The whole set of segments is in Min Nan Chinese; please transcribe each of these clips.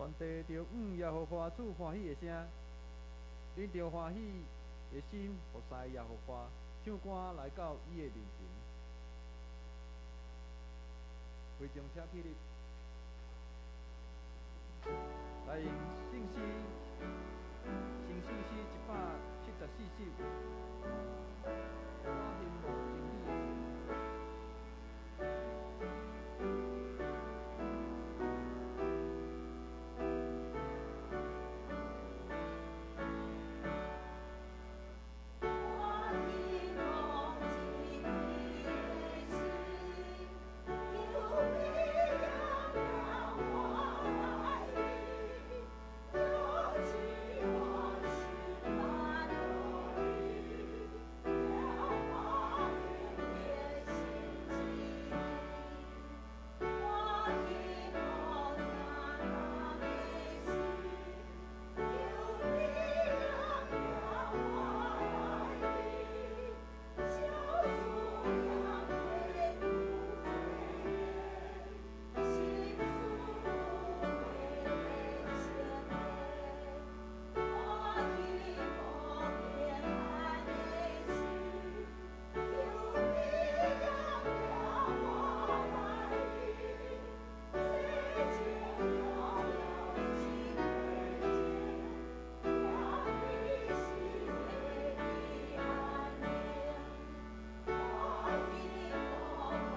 全地著向耶和華出歡喜的聲，恁著歡喜的心服侍耶和華，唱歌來到伊的面前。會眾請起立，來用聖詩，聖聖詩174首。我興慕真理的神。我希望真理的心，求你仰望我來應，求賜我心肝樂意，叫我明辨心機。我希望聽人的心，求你仰望我來應，小事行過有罪孽，心事有袂成的。我希望變漢的心，求你仰望我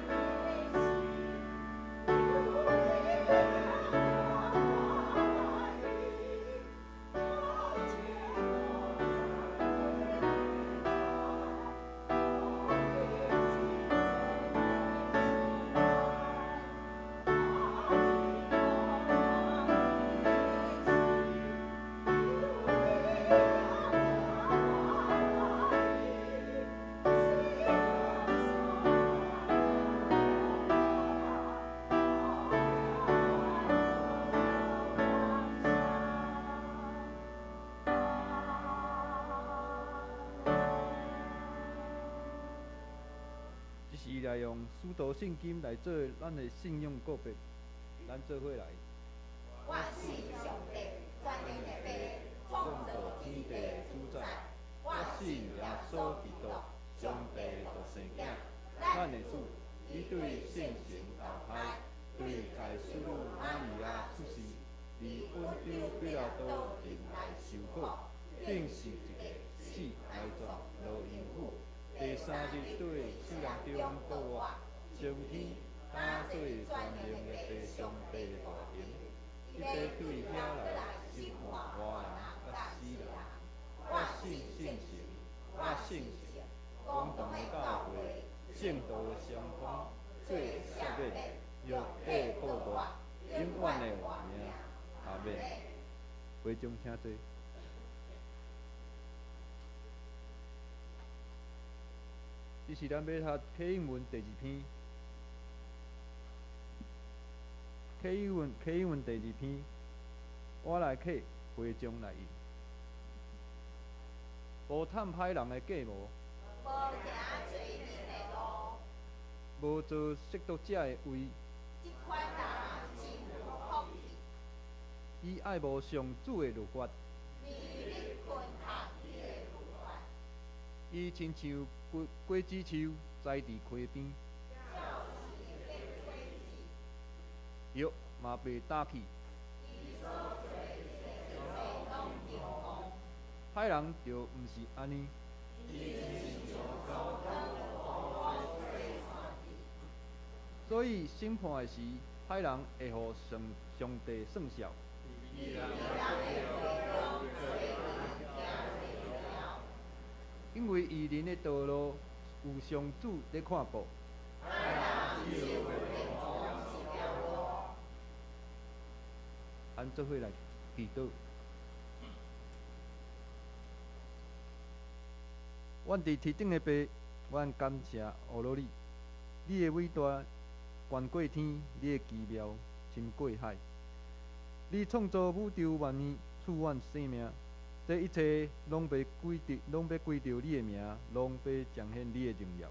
來應，洗淨我良心虧欠，讓你心得以安寧。我希望看見的心，求你仰望我來應，我切慕讚美你，我的真真的心愛。我希望看見的心，求你仰望我來應，水中所我永遠得了感謝。這是來用使徒信經來做咱的信仰告白，咱做伙來。我信上帝，全能的父，創造天地的主宰。我信信耶耶穌穌基督基督，上上帝帝獨獨生生囝囝，咱的主咱的主，伊伊對對聖聖城城投投胎胎，對對在在使女使女瑪瑪利利亞出世亞出世，佇佇本本丟丟彼彼拉多拉多人人來來受苦受苦，釘釘死死一個一個死死埋埋葬葬落落陰陰府府，第第三三日對日對死死人人中中復活復活，升升天天，搭搭做做全全能能的的父上父上帝帝大大能能，伊欲伊欲對對遐來遐來審審判判活活人人佮佮死人。死人。我我信信圣圣神神，我我信信圣圣公公同的同的教教会会，圣圣徒徒的相的相通通，罪罪赦赦免免，肉肉體體復活復活，永永遠的遠的活活命命。阿們。阿們。會眾請坐。這是咱欲讀啟應文第二篇。啟應文，啟應文第二篇，我來啟，會眾來應。無探歹人的計謀，無行罪人的路，無坐褻瀆者的位。這款人真有福氣。伊愛慕上主的律法，年日勤讀伊的律法。伊親像果果子樹栽佇溪邊，葉嘛袂焦去。伊所做一切攏成功。歹人就毋是按呢。所以審判的時，歹人會予上上帝算數。因為義人的道路有上主咧看顧。咱做伙來祈禱。阮佇天頂的父，阮感謝阿羅你，你的偉大懸過天，你的奇妙深過海。你創造宇宙萬物，賜阮生命，這一切攏欲歸著，攏欲歸著你的名，攏欲彰顯你的榮耀。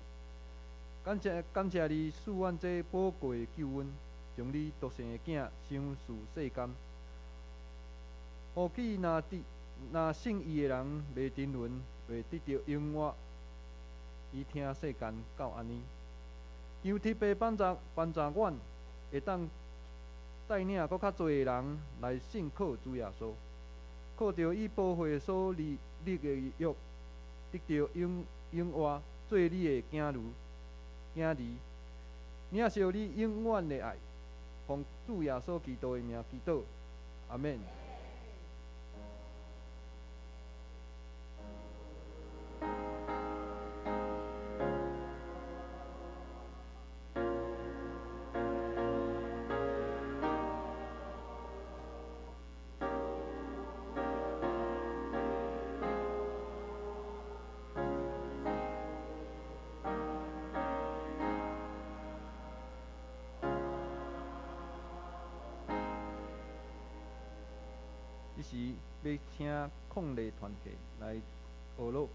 感謝感謝你賜阮這寶貴的救恩，將你獨生的囝賞賜世間，予彼若得若信伊的人袂沉淪，會得著永活。伊疼世間到按呢，求特別幫助幫助阮，會當帶領閣較濟的人來信靠主耶穌，靠著伊寶血所立立的約，得著永永活，做你的囝兒囝兒，領受你永遠的愛。奉主耶穌基督的名祈禱，阿們。這時欲請抗禮團體來學樂。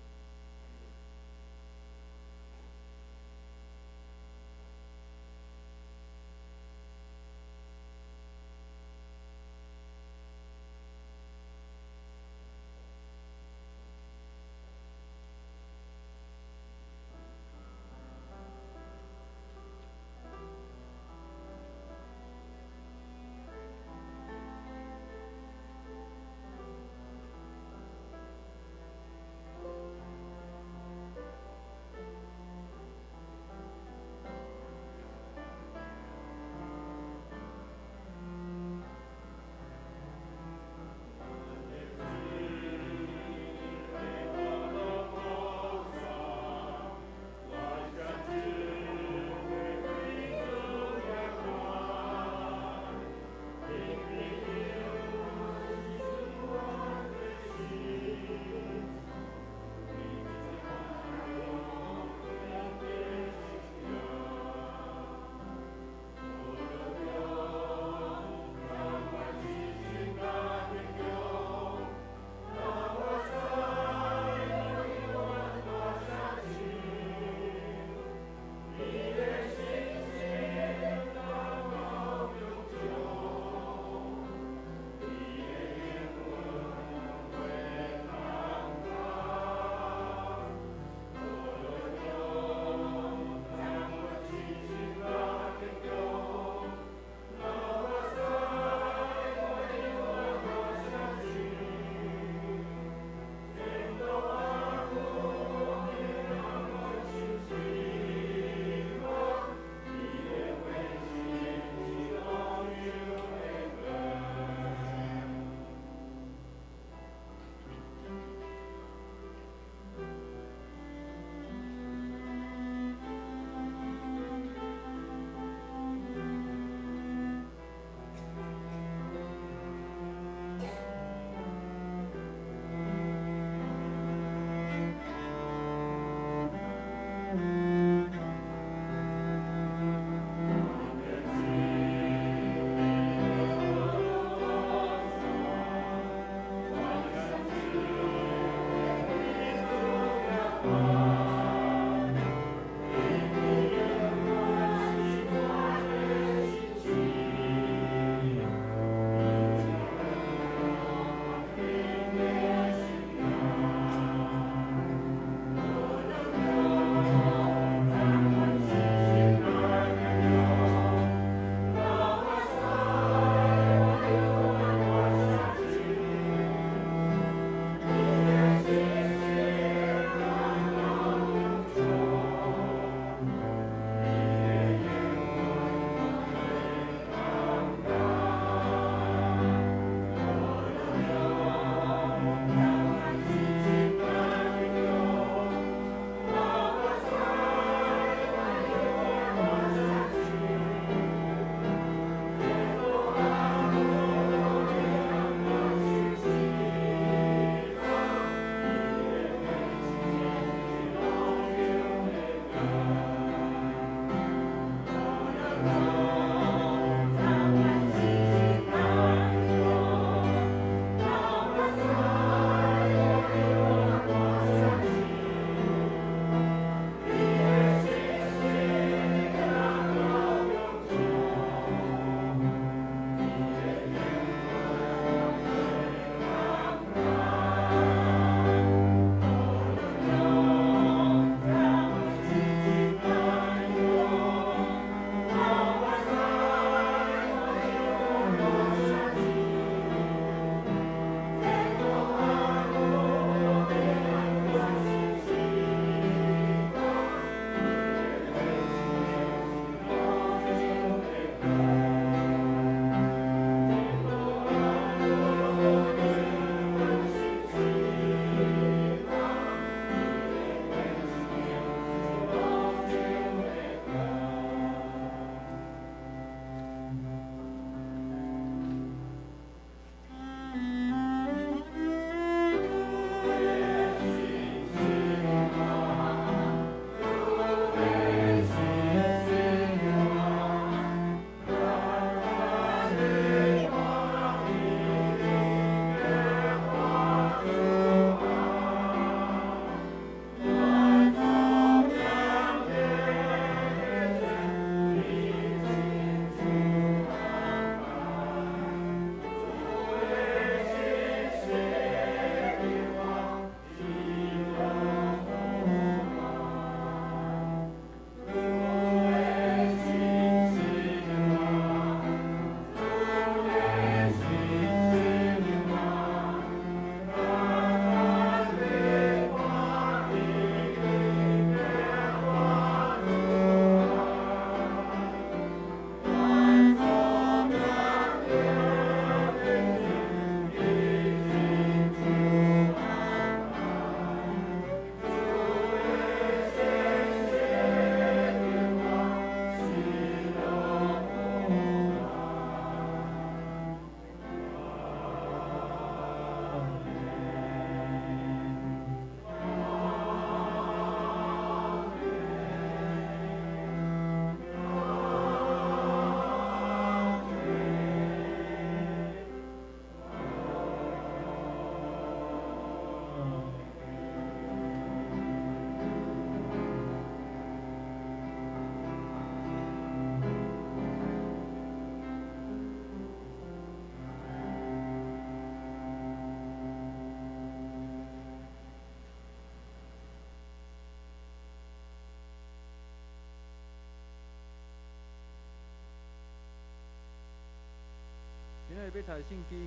欲讀聖經，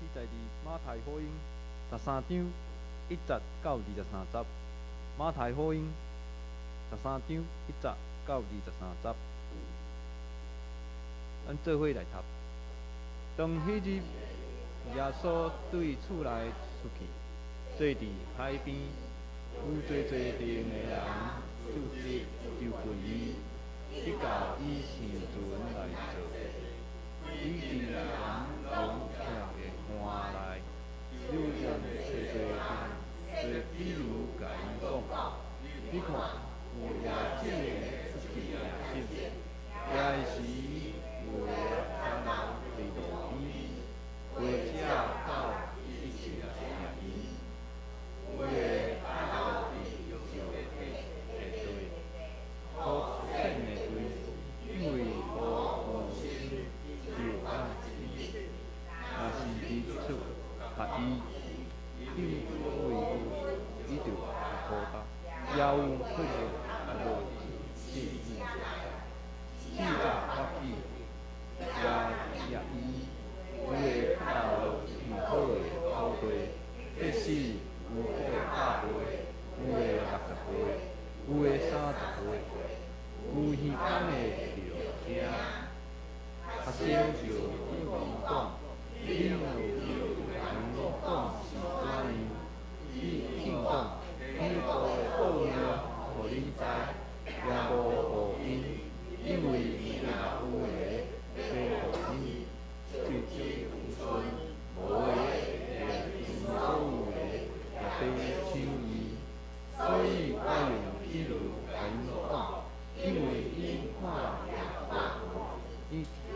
記載佇馬太福音13章1節到23節。馬太福音十三章一節到23節，咱做伙來讀。當彼日，耶穌對厝內出去，坐佇海邊，有濟濟地的人聚集就近伊，去共伊上船來坐。以致人攏徛佇岸內，有人濟濟用做比喻共𪜶講：你看，有野子的出去野種，野的時，有的跤留佇路邊，飛鳥到一起來食伊；有的跤留佇石的地，土淺的地，因為土有深，就愛死。若是日出較伊，因為有伊就較枯乾，也有彼个無種子，籽才發起，也食伊。有的跤落佇好的土地，結實有100倍，有的60倍，有的30倍。有耳孔的著聽。學生就對𪜶講：恁有共𪜶講是怎樣？伊聽講天國的奧秘，予恁知，也無予𪜶，因為若有的，必予𪜶就有剩；無的，連𪜶所有的也必搶伊。所以我用比喻共𪜶講，因為𪜶看也無見，𪜶聽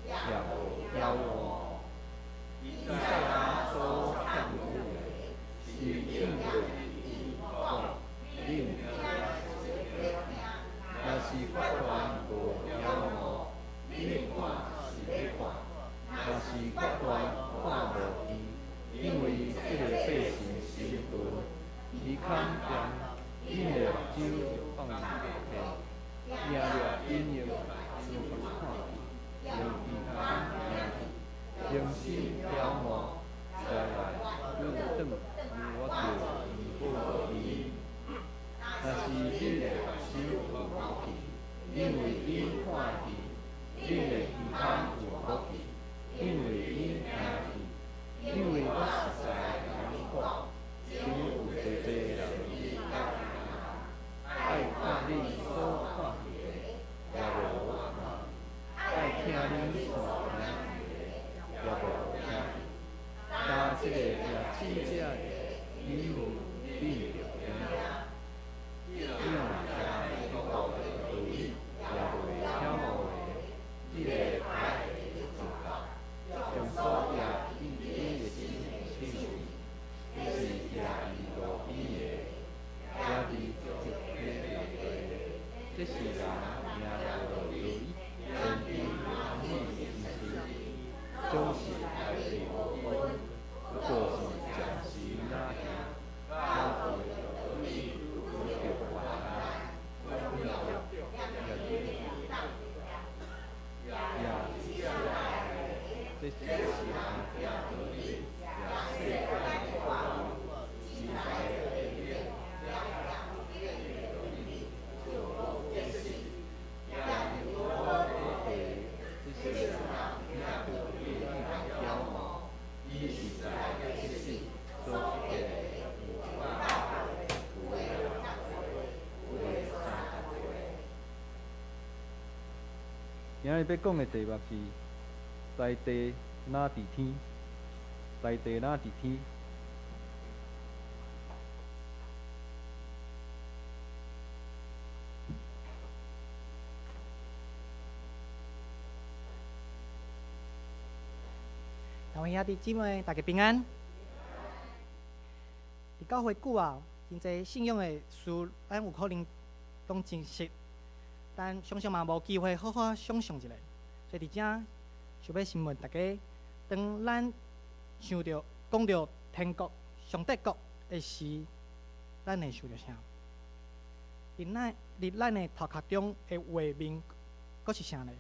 也無，也無曉悟。以賽亞所勸諭的，是應驗伊講：恁若是發現無曉悟，恁看是欲看，若是發現看無見，因為這个百姓心鈍，耳孔癃，𪜶的目睭放無見，驚掠𪜶用思看見，用耳孔聽見，用心曉悟，才來轉轉，我就醫好𪜶。若是恁的目睭有福氣，因為𪜶看見；恁的耳孔有福氣，因為𪜶聽見。因為我實在共恁講，真有濟濟人愛愛看恁所看見的，也無看見；愛聽恁所聽見的，也無聽見。但這个野子者的比喻，恁著聽。你若聽天國的道理，也袂曉悟的，這个歹的就到，將所攑伊的心搶去，是攑佇路邊的，攑佇石的地的，這是人聽著道理，先知歡喜心生，總是代誌無根，不過是暫時若行，聽著道理，就煩惱，也這是聽道理，也世間的掛慮，錢財的誘惑，這是攑佇好土地，這是人聽道理曉悟，伊實在結實，所結的有100倍，有60倍，有30倍。今日欲講的題目是在地若佇天，在地若佇天。同兄弟姊妹，大家平安。佇教會久啊，真濟信仰的事，咱有可能攏真熟，但常常嘛無機會好好想像一下。所以佇遮想欲先問大家，當咱想著講著天國、上帝國的時，咱會想著啥？佇咱的頭殼中的畫面，閣是啥呢？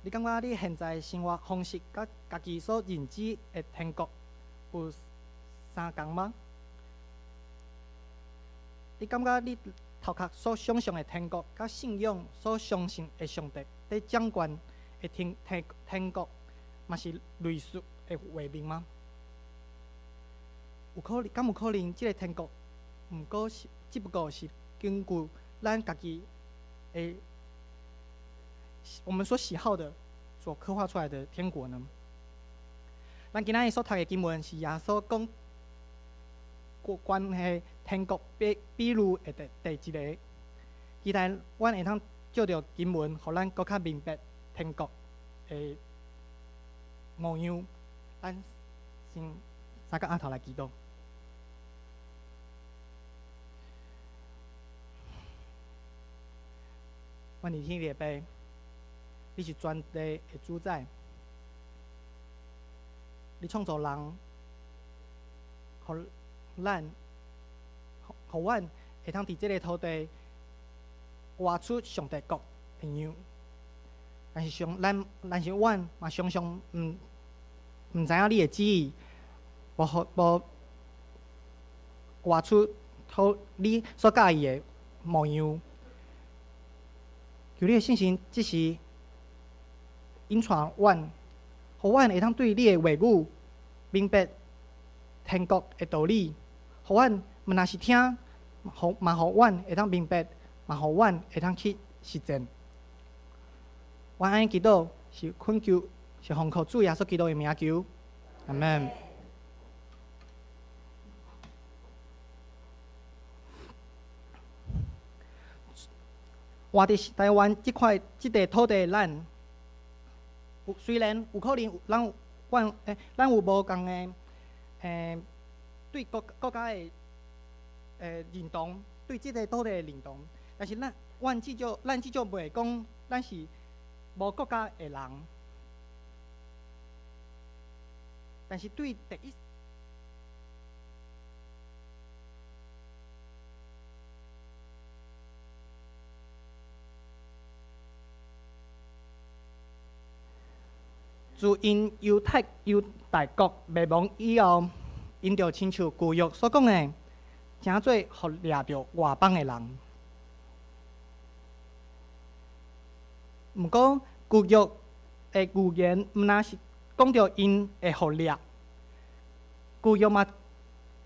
你感覺你現在生活方式佮家己所認知的天國有相仝嗎？你感覺你頭殼所想像的天國，佮信仰所相信的上帝佇掌權的天國，嘛是類似的畫面嗎？有可能，敢有可能，這个天國，毋過是，只不過是根據咱家己的我們所喜好的、所刻畫出來的天國呢？咱今仔日所讀的經文是耶穌講關係天國比喻的第一个。期待阮會通借著經文，予咱閣較明白天國的模樣。咱先三個阿頭來祈禱。阮佇天的爸，你是全地的主宰，你創造人，予咱，予阮會通佇這个土地活出上帝國的樣。但是上咱，但是阮嘛常常毋知影你的旨意，無活出討你所佮意的模樣。求你的聖神這時引帶阮，予阮會通對你的話語明白天國的道理，予阮毋若是聽，嘛予阮會通明白，嘛予阮會通去實踐。阮按呢祈禱是懇求，是奉靠主耶穌基督的名求，阿門。活佇台灣這塊這塊土地，咱有雖然有可能咱阮咱有無仝的對國家的認同，對這個土地的認同，但是咱至少袂講咱是無國家的人，但是對第一。自𪜶猶太國滅亡以後，𪜶就親像舊約所講的，成做予掠著外邦的人。毋過舊約的預言毋若是講著𪜶會予掠，舊約嘛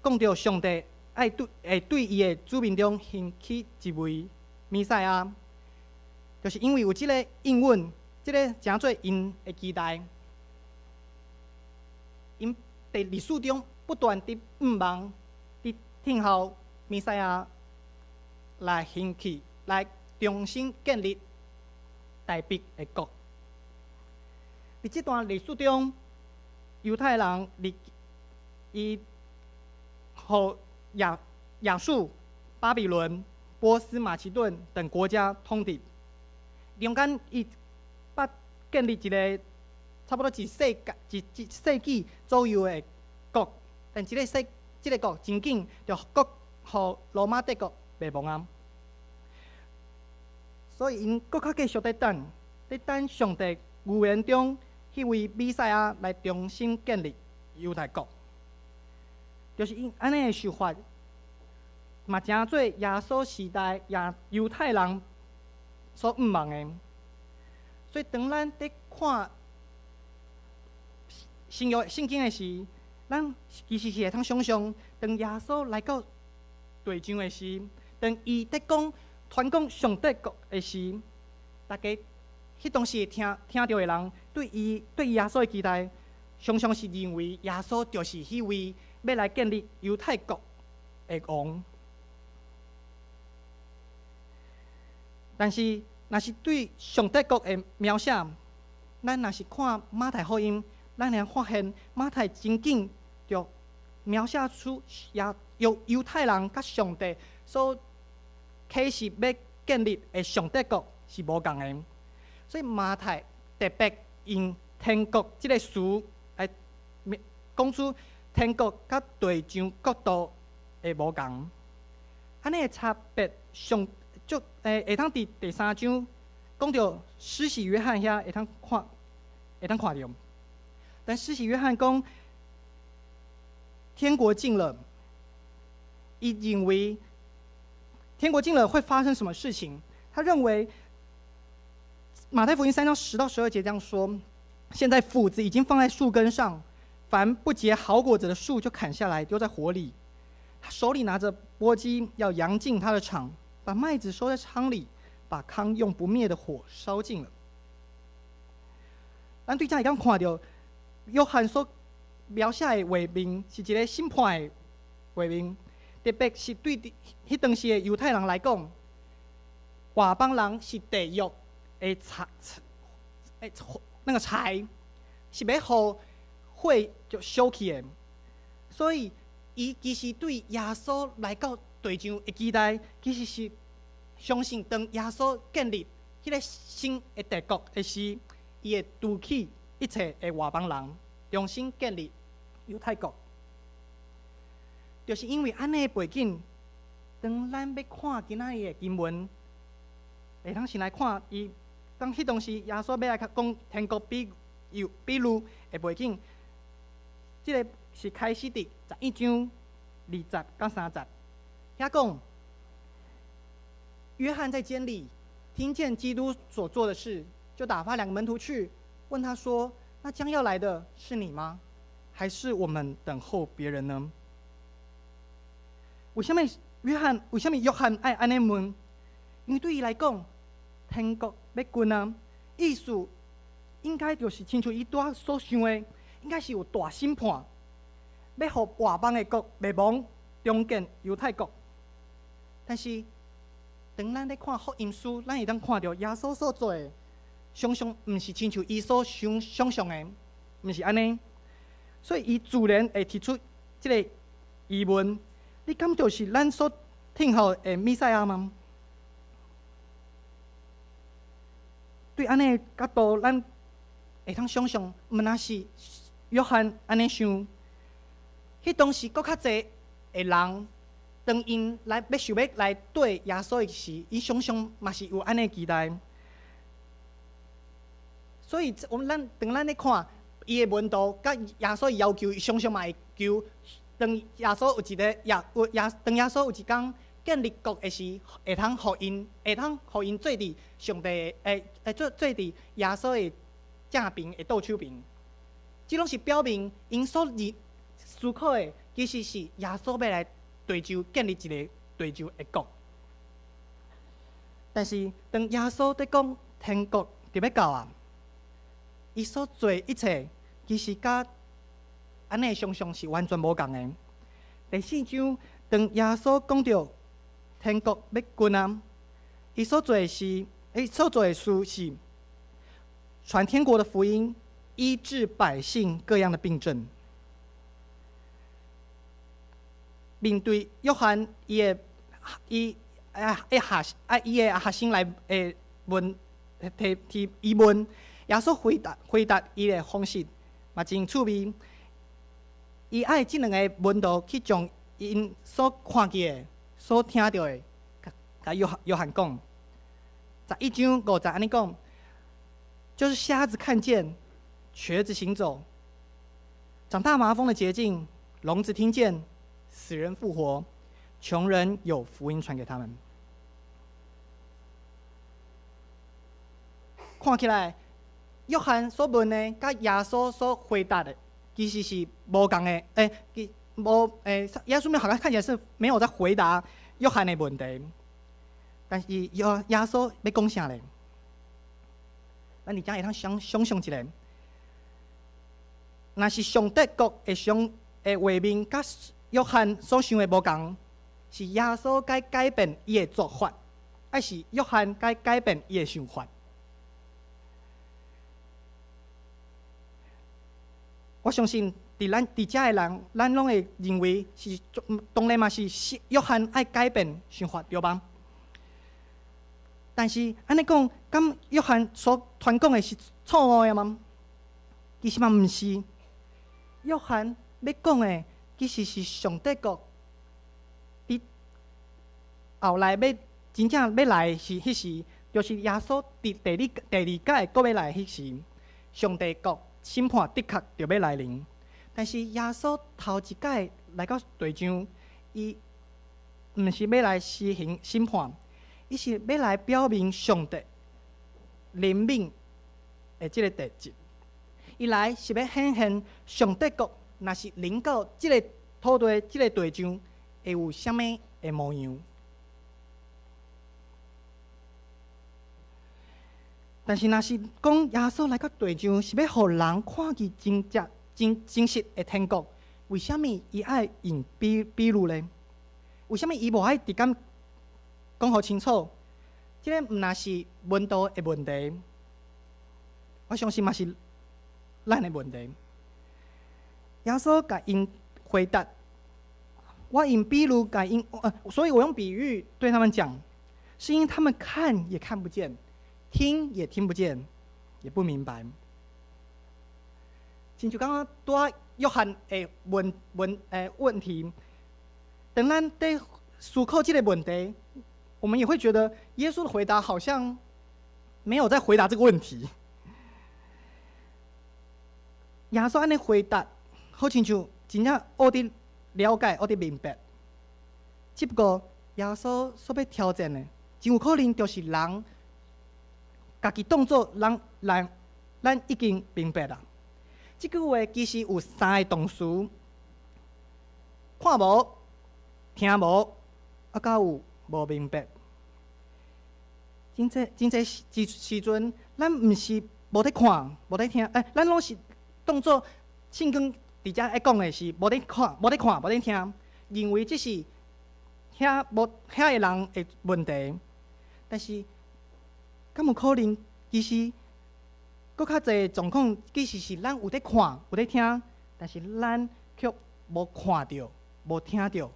講著上帝愛對會對伊的子民中興起一位彌賽亞，就是因為有這个應允，這个成做𪜶的期待。𪜶佇歷史中不斷佇向望、佇等候彌賽亞來興起、來重新建立大衛的國。佇這段歷史中，猶太人佇伊予亞述、巴比倫、波斯、馬其頓等國家統治，中間伊捌建立一个差不多一世紀左右的國，但這个國真緊就閣予羅馬帝國滅亡啊！所以𪜶閣較繼續佇等，佇等上帝預言中彼位彌賽亞來重新建立猶太國，就是𪜶按呢的想法，嘛成做耶穌時代耶猶太人所向望的。所以當咱佇看新約聖經的時，咱其實是會通想像，當耶穌來到地上的時，當伊佇講傳講上帝國的時，大家彼當時聽著的人對耶穌的期待，常常是認為耶穌就是彼位欲來建立猶太國的王。但是，若是對上帝國的描寫，咱若是看馬太福音，咱會發現馬太真緊就描寫出猶太人佮上帝所啟示欲建立的上帝國是無仝的。所以馬太特別用天國這个詞來講出天國佮地上國度的無仝。按呢的差別上足會通佇第三章講著施洗約翰遐會通看，會通看著。但施洗約翰講天國近了，伊認為天國近了會發生什麼事情？他認為馬太福音3章10到12節這樣說：現在斧子已經放在樹根上，凡不結好果子的樹就砍下來丟在火裡。他手裡拿着簸箕，要揚淨他的場，把麥子收在倉裡，把糠用不滅的火燒盡了。咱對這會當看著約翰所描寫的畫面是一个審判的畫面，特別是對彼當時的猶太人來講，外邦人是地獄的柴，那個柴是欲予火就燒去的，所以伊其實對耶穌來到地上的期待，其實是相信當耶穌建立彼个新的帝國的時，伊會除去一切的外邦人，重新建立猶太國。就是因為按呢的背景，當咱欲看今仔日的經文，會通先來看伊當彼當時耶穌欲來講天國比喻比喻的背景，這个是開始佇11章20到30節，遐講約翰在監裡聽見基督所做的事，就打發兩個門徒去問他說：“那將要來的是你嗎？還是我們等候別人呢？”為啥物約翰？為啥物約翰愛按呢問？因為對伊來講，天國欲近啊，意思應該就是親像伊拄仔所想的，應該是有大審判，欲予外邦的國滅亡，重建猶太國。但是，當咱咧看福音書，咱會當看著耶穌所做的，常常毋是親像伊所想想像的，毋是按呢。所以，伊自然會提出這个疑問：你敢就是咱所聽候的彌賽亞嗎？對按呢角度，咱會通想像，毋但是約翰按呢想，彼當時閣較濟的人，當𪜶來欲想欲來綴耶穌的時，伊常常嘛是有按呢期待。所以，我們咱當咱咧看伊的門徒，佮耶穌要求，伊常常嘛會求。當耶穌有一个耶有耶，當耶穌有一工建立國的時，會通予𪜶，會通予𪜶坐佇上帝的，會坐坐佇耶穌的正爿的倒手爿。這攏是表明，𪜶所認思考的，其實是耶穌欲來地上建立一个地上的國。但是，當耶穌佇講天國就欲到啊，伊所做一切，其實佮按呢想像是完全無仝的。第四章，當耶穌講著天國欲近啊，伊所做的是，伊所做的事是傳天國的福音，醫治百姓各樣的病症。面對約翰伊的伊啊伊學啊伊的學生來問提提疑問，耶穌回答回答伊的方式嘛真趣味。伊愛這兩个門徒去將𪜶所看見的、所聽著的，共約翰約翰講。11章5節按呢講，就是瞎子看見，瘸子行走，長大麻風的潔淨，聾子聽見，死人復活，窮人有福音傳給他們。看起來，約翰所問的，佮耶穌所回答的，其實是無仝的，欸，無欸，耶穌好像看起來是沒有在回答約翰的問題，但是耶耶穌欲講啥咧？咱佇遮會通想想像一下，若是上帝國的上的畫面，佮約翰所想的無仝，是耶穌該改變伊的做法，抑是約翰該改變伊的想法？我相信，佇咱佇遮的人，咱攏會認為是，當然嘛是約翰愛改變想法，對吧？但是按呢講，敢約翰所傳講的是錯誤的嗎？其實嘛毋是。約翰欲講的，其實是上帝國佇後來欲真正欲來是彼時，就是耶穌佇第二擺閣欲來彼時，上帝國審判的確著欲來臨。但是耶穌頭一擺來到地上，伊毋是欲來施行審判，伊是欲來表明上帝憐憫的這个特質。伊來是欲顯現上帝國，若是臨到這个土地、這个地上，會有啥物的模樣。但是，若是講耶穌來到地上是欲予人看見真正真真實的天國，為啥物伊愛用比喻呢？為啥物伊無愛直接講予清楚？這个毋但是門徒的問題，我相信嘛是咱的問題。耶穌共𪜶回答：我用比喻共𪜶，所以我用比喻對他們講，是因為他們看也看不見，聽也聽不見，也不明白。親像剛剛拄仔約翰的問題，當咱佇思考這个問題，我們也會覺得耶穌的回答好像沒有在回答這個問題。耶穌按呢回答，好親像真正學得了解、學得明白。只不過耶穌所欲挑戰的，真有可能就是人家己當做人，咱已經明白啦。這句話其實有三个動詞：看無、聽無，啊，閣有無明白。真濟真濟時陣，咱毋是無咧看、無咧聽，咱攏是當做聖經佇遮咧講的是無咧看、無咧看、無咧聽，認為這是遐無遐个人的問題。但是，敢有可能其實閣較濟狀況，其實是咱有咧看、有咧聽，但是咱卻無看著、無聽著，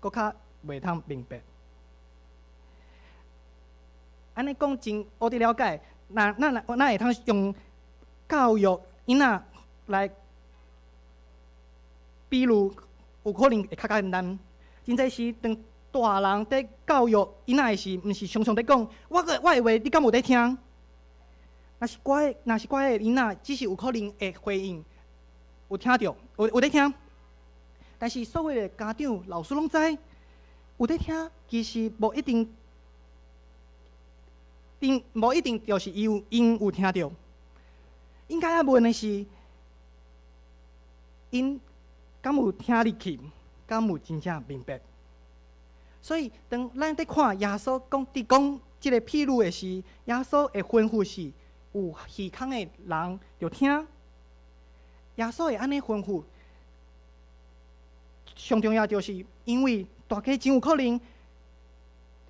閣較袂通明白。按呢講真學得了解，那咱咱會通用教育囡仔來比喻，有可能會較簡單。真濟時當大人佇教育囡仔的時，毋是常常佇講，我的話你敢有佇聽？若是乖的囡仔，只是有可能會回應，有聽著，有佇聽。但是所有的家長、老師攏知，有佇聽，其實無一定，定無一定就是伊有𪜶有聽著。應該愛問的是，𪜶敢有聽入去，敢有真正明白？所以，當咱佇看耶穌講佇講這个譬喻的時，耶穌的吩咐是有耳孔的人就聽。耶穌會按呢吩咐，上重要就是因為大家真有可能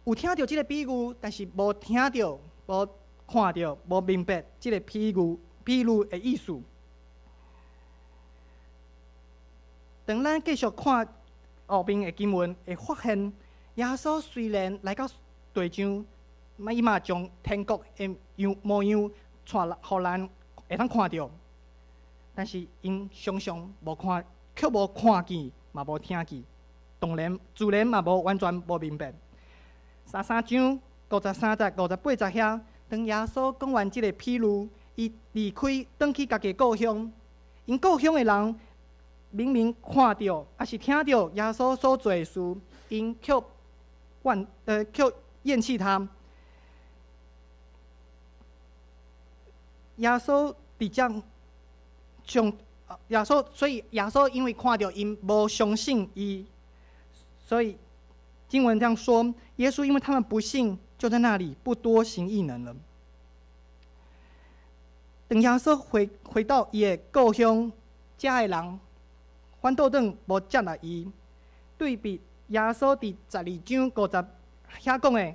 有聽著這个比喻，但是無聽著、無看著、無明白這个比喻的意思。當咱繼續看後面的經文，會發現耶穌雖然來到地上，嘛伊嘛將天國的樣模樣帶來，予咱會通看著，但是𪜶常常無看，卻無看見，嘛無聽見，當然自然嘛無完全無明白。33章53節、58節遐，當耶穌講完這个譬喻，伊離開，轉去家己故鄉。𪜶故鄉的人明明看著，抑是聽著耶穌所做的事，𪜶卻厭棄他。耶穌佇遮將耶穌，所以耶穌因為看著𪜶無相信伊，所以經文這樣說：耶穌因為他們不信，就在那裡不多行異能了。當耶穌回到伊的故鄉，遮的人反倒轉無接納伊。對比耶穌佇12章50遐講的：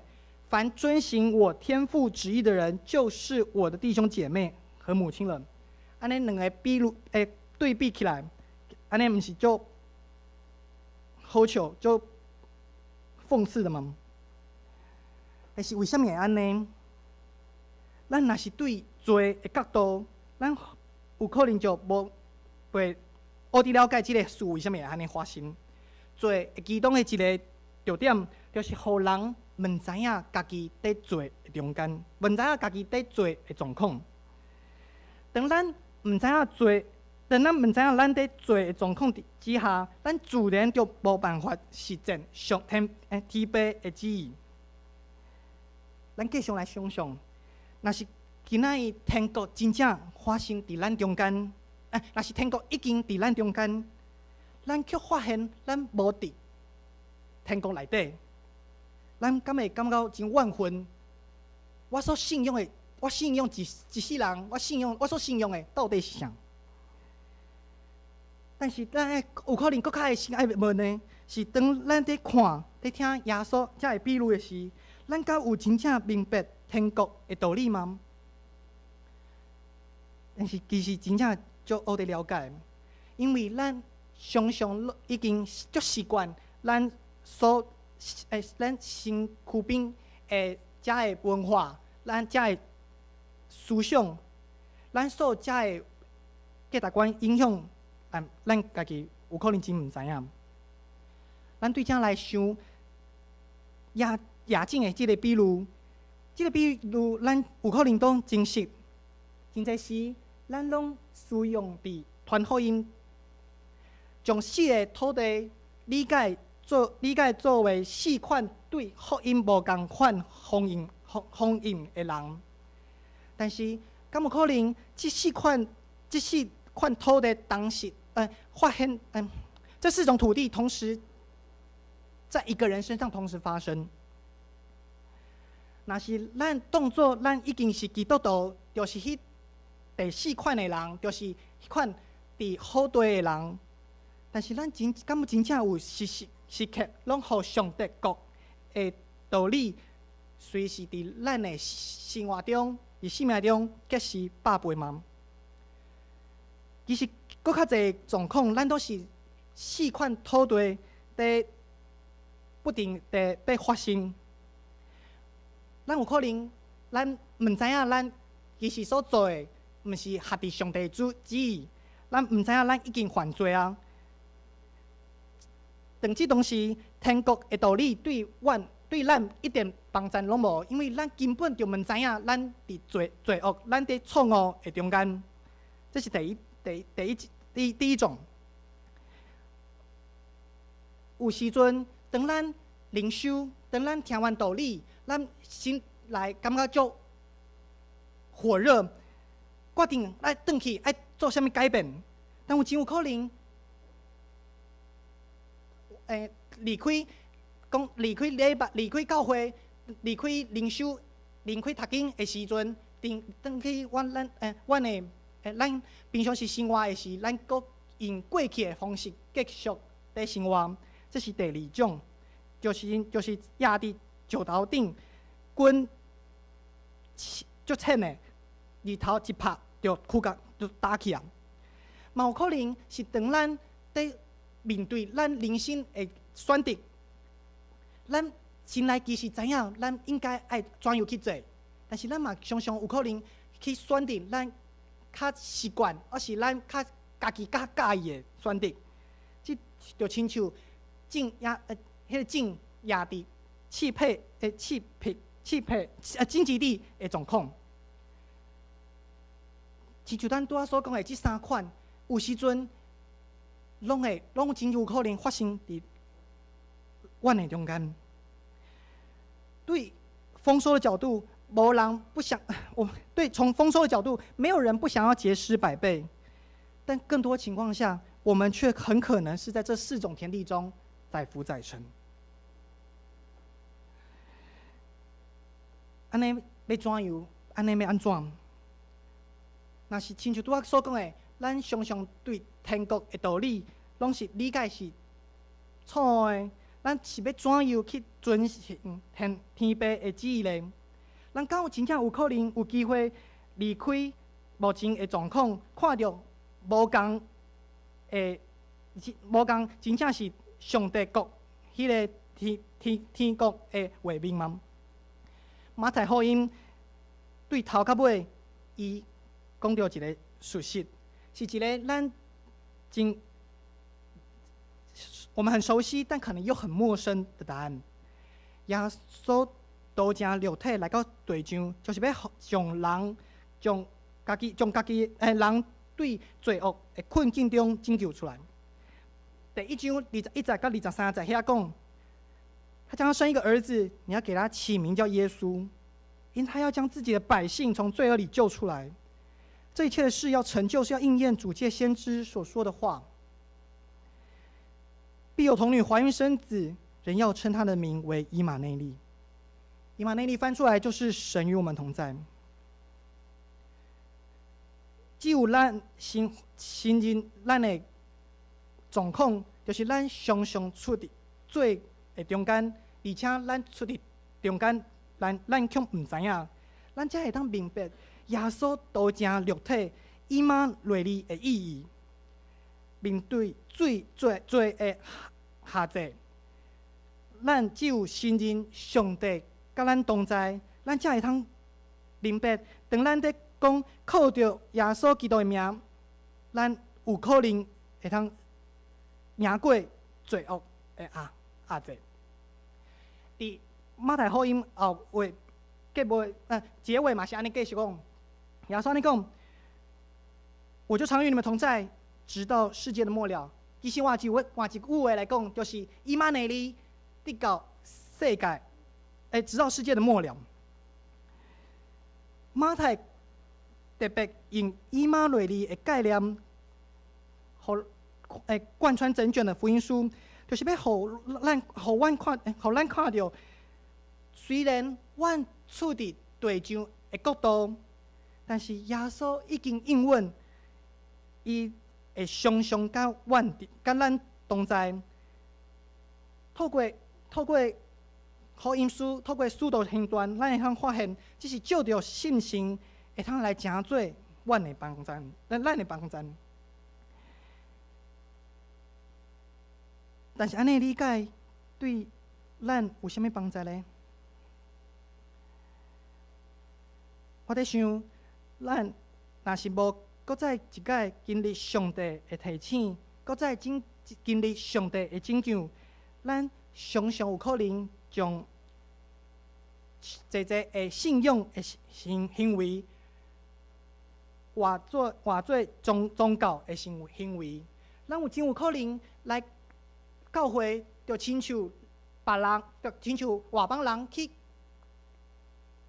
凡遵行我天父旨意的人，就是我的弟兄姐妹和母親了。按呢兩个比喻，對比起來，按呢毋是足好笑、足諷刺的嗎？但是為啥物會按呢？咱若是對罪的角度，咱有可能就無袂學得了解這个事為啥物會按呢發生。罪其中的一个重點，就是予人毋知影家己佇罪的中間，毋知影家己佇罪的狀況。當咱毋知影罪，當咱毋知影咱佇罪的狀況之下，咱自然就無辦法實踐上天天父的旨意。咱繼續來想象，若是今仔日天國真正發生佇咱中間，若是天國已經佇咱中間，咱卻發現咱無佇天國內底，咱敢會感覺真怨憤？我所信仰的，我信仰一一世人，我信仰我所信仰的到底是啥？但是咱愛有可能閣較會先愛問的，是當咱佇看、佇聽耶穌這个比喻的時，咱敢有真正明白天國的道理嗎？但是其實真正足學得了解，因為咱常常已經足習慣咱所咱身軀邊的遮个文化，咱遮个思想，咱受遮个價值觀影響，咱家己有可能真毋知影。咱對遮來想，夜夜種的這个比喻，這个比喻咱有可能攏真實，真濟時咱攏使用佇傳福音，將四个土地理解作為四款對福音無仝款反應的人，但是敢有可能這四款土地同時發現，這四種土地同時在一個人身上同時發生？若是咱當作咱已經是基督徒，就是彼第四款的人，就是彼款佇好地的人。但是咱真敢有真正有時時時刻攏予上帝國的道理，隨時佇咱的生活中、佇生命中結實百倍嗎？其實，閣較濟狀況，咱攏是四款土地佇不停地欲發生。咱有可能，咱毋知影咱其實所做的，毋是合佇上帝旨意，咱毋知影咱已經犯罪啊。當這當時，天國的道理對阮對咱一點幫助攏無，因為咱根本就毋知影咱佇罪惡，咱佇錯誤的中間。這是第一、第第一、第第一種。有時陣，當咱靈修，當咱聽完道理，咱心內感覺足火熱，決定愛轉去愛做啥物改變，但有真有可能，離開講離開禮拜，離開教會，離開靈修，離開讀經的時陣，轉轉去阮咱阮的咱平常時生活的時，咱閣用過去的方式繼續佇生活。這是第二種，就是壓佇石頭頂，根足淺的，日頭一拍就枯乾，就焦去啊。嘛有可能是當咱佇面對咱人生的選擇，咱心內其實知影咱應該愛怎樣去做，但是咱嘛常常有可能去選擇咱較習慣，抑是咱較家己較佮意的選擇。這就親像種壓彼个種壓佇刺皮的刺皮刺皮荊棘地的狀況。親像咱拄仔所講的這三款，有時陣攏會攏真有可能發生佇阮的中間。對豐收的角度，無人不想，我對從豐收的角度，沒有人不想要結實百倍。但更多情況下，我們卻很可能是在這四種田地中載浮載沉。按呢欲怎樣？按呢欲按怎？若是親像拄仔所講的，咱常常對天國的道理，攏是理解是錯誤的。咱是欲怎樣去遵行天父的旨意呢？咱敢有真正有可能有機會離開目前的狀況，看著無仝的，無仝真正是上帝國彼个天國的畫面嗎？馬太福音對頭到尾，伊講著一个事實，是一个咱真我們很熟悉，但可能又很陌生的答案。耶穌道成肉體來到地上，就是欲將人將家己將家己的人對罪惡的困境中拯救出來。第一章21節到23節遐講，他將要生一個兒子，你要給他起名叫耶穌，因他要將自己的百姓從罪惡裡救出來。這一切的事要成就，是要應驗主藉先知所說的話。必有童女懷孕生子，人要稱他的名為以馬內利。以馬內利翻出來就是神與我們同在。只有咱承承認咱的狀況，就是咱常常處佇罪的中間，而且咱處佇中間，咱咱卻毋知影，咱才會當明白耶穌道成肉體以馬內利的意義。面對罪罪罪的轄制，咱只有承認上帝佮咱同在，咱才會通明白，當咱佇講靠著耶穌基督的名，咱有可能會通贏過罪惡的壓壓制。佇馬太福音後尾結尾，結尾嘛是按呢繼續講，耶穌按呢講，我就常與你們同在，直到世界的末了。其實換一句換一句話來講，就是以馬內利，直到世界，直到世界的末了。馬太特別用以馬內利的概念，予貫穿整卷的福音書，就是欲予咱予阮看，予咱看著，雖然阮處佇地上的國度，但是耶穌已經應允，伊會常常佮阮佮咱同在，透過透過福音書，透過使徒行傳，咱會通發現，這是藉著信心會通來成做阮的幫贊，咱咱的幫贊。但是按呢理解對咱有啥物幫助呢？我佇想，咱若是無閣再一擺經歷上帝的提醒，閣再經經歷上帝的拯救，咱常常有可能將濟濟的信仰的行行為，活做活做宗宗教的行行為。咱有真有可能來教會，就親像別人，就親像外邦人去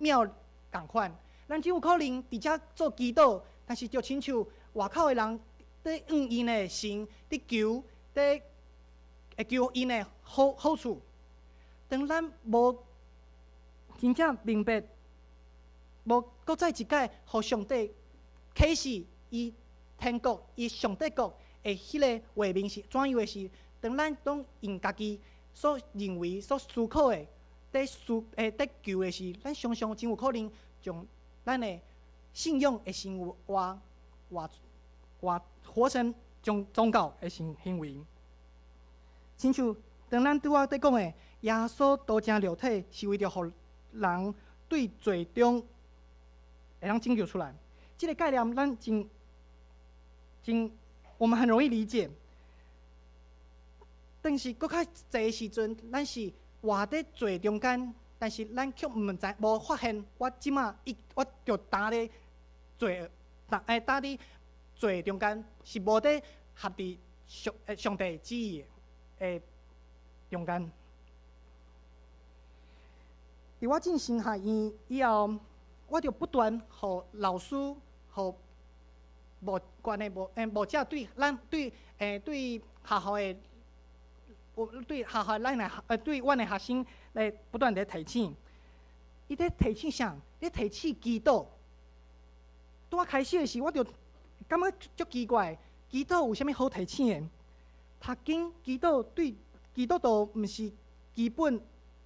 廟仝款。咱真有可能佇遮做祈禱，但是就親像外口的人佇向𪜶的神佇求，佇會求𪜶的好好處。當咱無真正明白，無閣再一擺予上帝啟示伊天國、伊上帝國的彼个畫面是怎樣的時，當咱攏用家己所認為、所思考的，佇思佇求的時，咱常常真有可能將咱的信仰的生活活活活活成宗宗教的行行為。親像當咱拄仔佇講的，耶穌道成肉體是為著予人對罪中會當拯救出來。這个概念咱真真，我們很容易理解。但是閣較濟的時陣，咱是活佇罪中間，但是咱卻毋知無發現，我這馬伊我著擔咧罪，擔擔佇罪中間，是無佇合佇上上帝旨意的中間。佇我進神學院以後，我就不斷予老師、予牧關的牧牧者對咱對對學校的，對學校咱的對阮的學生來不斷佇提醒。伊佇提醒啥？佇提醒祈禱。拄仔開始的時，我就感覺足奇怪，祈禱有啥物好提醒的？讀經祈禱對基督徒毋是基本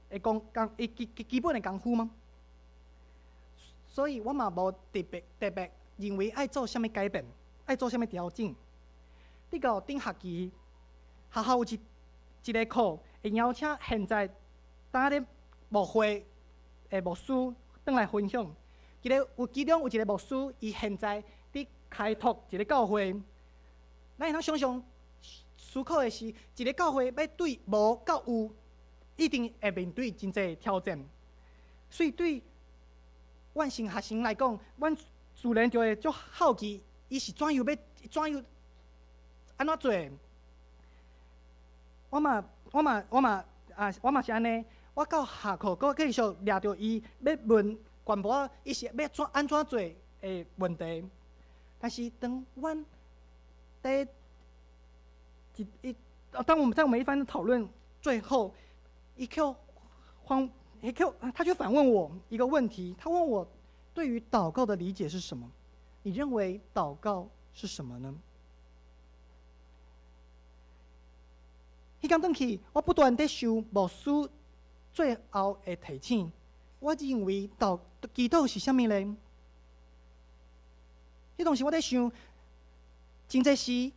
的功功基基基本的功夫嗎？所以我嘛無特別特別認為愛做啥物改變，愛做啥物調整。直到頂學期，學校有一一个課會邀請現在擔咧牧會的牧師轉來分享。一个有其中有一个牧師，伊現在佇開拓一个教會。咱會當想象思考的是，一个教會欲對無到有，一定會面對真濟挑戰。所以對阮成學生來講，阮自然就會足好奇，伊是怎樣欲怎樣按怎做？我嘛，我嘛，我嘛啊，我嘛是按呢。我到下課，閣繼續掠著伊欲問關乎伊是欲怎按怎做的問題。但是當阮佇一一，當我們在我們一番討論最後，伊卻反，伊卻他就反問我一個問題，他問我對於禱告的理解是什麼？你認為禱告是什麼呢？彼工轉去，我不斷佇受牧師最後的提醒。我認為禱祈禱是啥物咧？彼當時我佇想，真濟時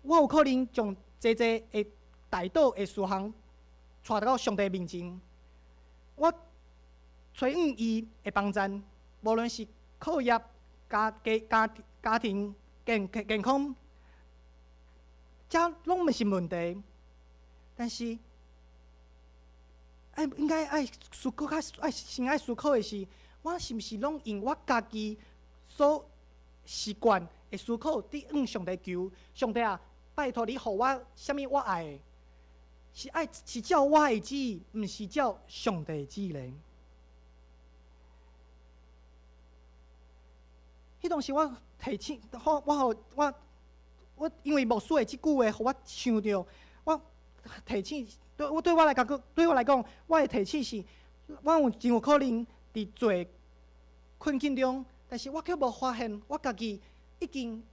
我有可能將濟濟的代禱的事項帶到上帝面前，我揣向伊的幫贊，無論是課業、家家家家庭健健康，這攏毋是問題。但是，愛應該愛思考較愛先愛思考的是，我是毋是攏用我家己所習慣的思考，佇向上帝求，上帝啊，拜託你予我啥物我愛的，是愛是照我的旨意，毋是照上帝的旨意咧。彼當時我提醒，我我予我我因為牧師的這句話，予我想著，我提醒對我對我來講，對我來講，我的提醒是，我有真有可能佇做困境中，但是我卻無發現我家己已經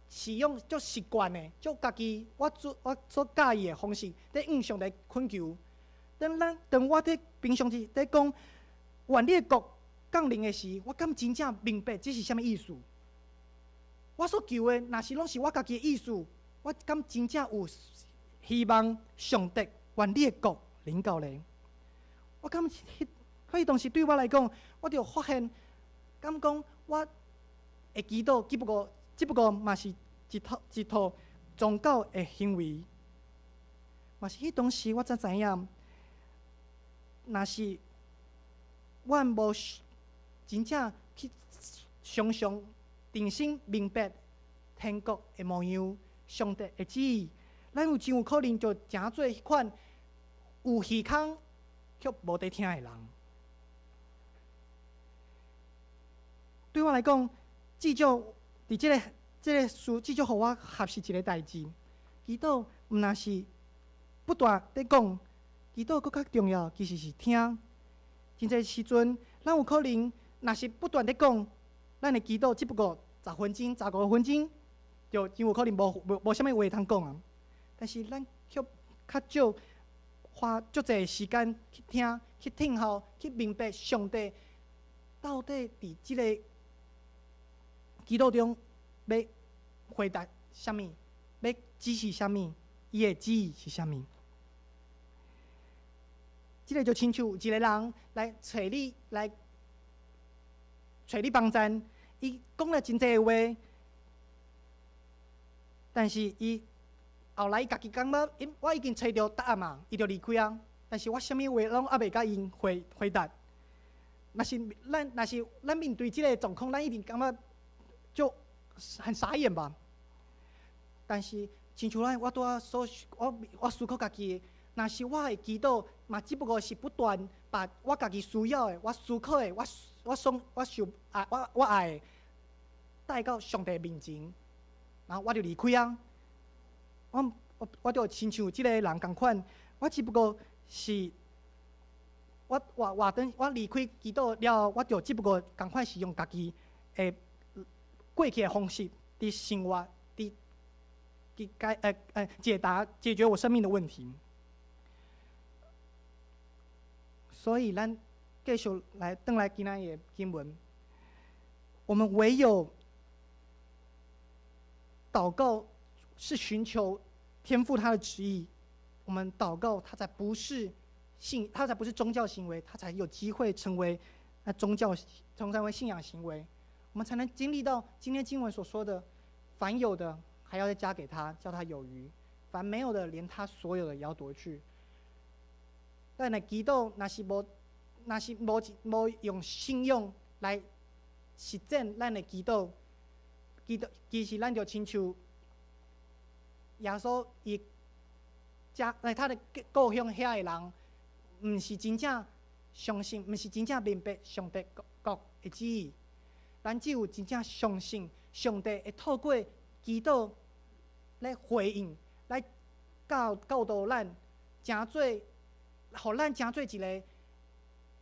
使用足習慣的，足家己我做我所佮意的方式，佇向上帝懇求。當咱當我佇平常時佇講願你的國降臨的時，我敢真正明白這是啥物意思？我所求的，若是攏是我家己的意思，我敢真正有希望上帝願你的國臨到咧？我敢彼，彼當時對我來講，我就發現，敢講我會祈禱，只不過只不過嘛是一套一套宗教的行為。嘛是彼當時我才知影，若是阮無真正去常常重新明白天國的模樣，上帝的旨意，咱有真有可能就成做彼款有耳孔卻無佇聽的人。對我來講，至少佇這個這個事，至少予我學習一个代誌。祈禱毋但是不斷佇講，祈禱閣較重要，其實是聽。真濟時陣，咱有可能若是不斷佇講，咱的祈禱只不過10分鐘、15分鐘，就真有可能無無無啥物話通講啊。但是咱卻較少花足濟時間去聽、去聽候、去明白上帝到底佇這个祈禱中欲回答啥物，欲指示啥物，伊的旨意是啥物。這个就親像一个人來揣你，來揣你幫贊，伊講了真濟話，但是伊後來伊家己感覺，因我已經揣著答案嘛，伊就離開啊。但是我啥物話攏猶未共𪜶回回答。若是咱若是咱面對這个狀況，咱一定感覺就很傻眼吧。但是親像咱，我拄仔所我我思考家己的，若是我的祈禱嘛，只不過是不斷把我家己需要的、我思考的、我我想我想愛我我愛的帶到上帝面前，然後我就離開啊。我我我就親像這个人仝款，我只不過是我我我等我離開祈禱了後，我就只不過仝款是用家己的過去的方式佇生活，佇佇解呃呃解答解決我生命的問題。所以，咱繼續來轉來今仔日的經文。我們唯有禱告是尋求天父他的旨意，我們禱告他才不是信，他才不是宗教行為，他才有機會成為那宗教，成為信仰行為，我們才能經歷到今天經文所說的：凡有的還要再加給他，叫他有餘；凡沒有的，連他所有的也要奪去。咱的祈禱若是無用信仰來實踐咱的祈禱，祈禱其實咱就親像耶穌伊遮來他的故鄉遐的人，毋是真正相信，毋是真正明白上帝國的旨意。咱只有真正相信上帝會透過祈禱來回應，來教導咱，成做，予咱成做一个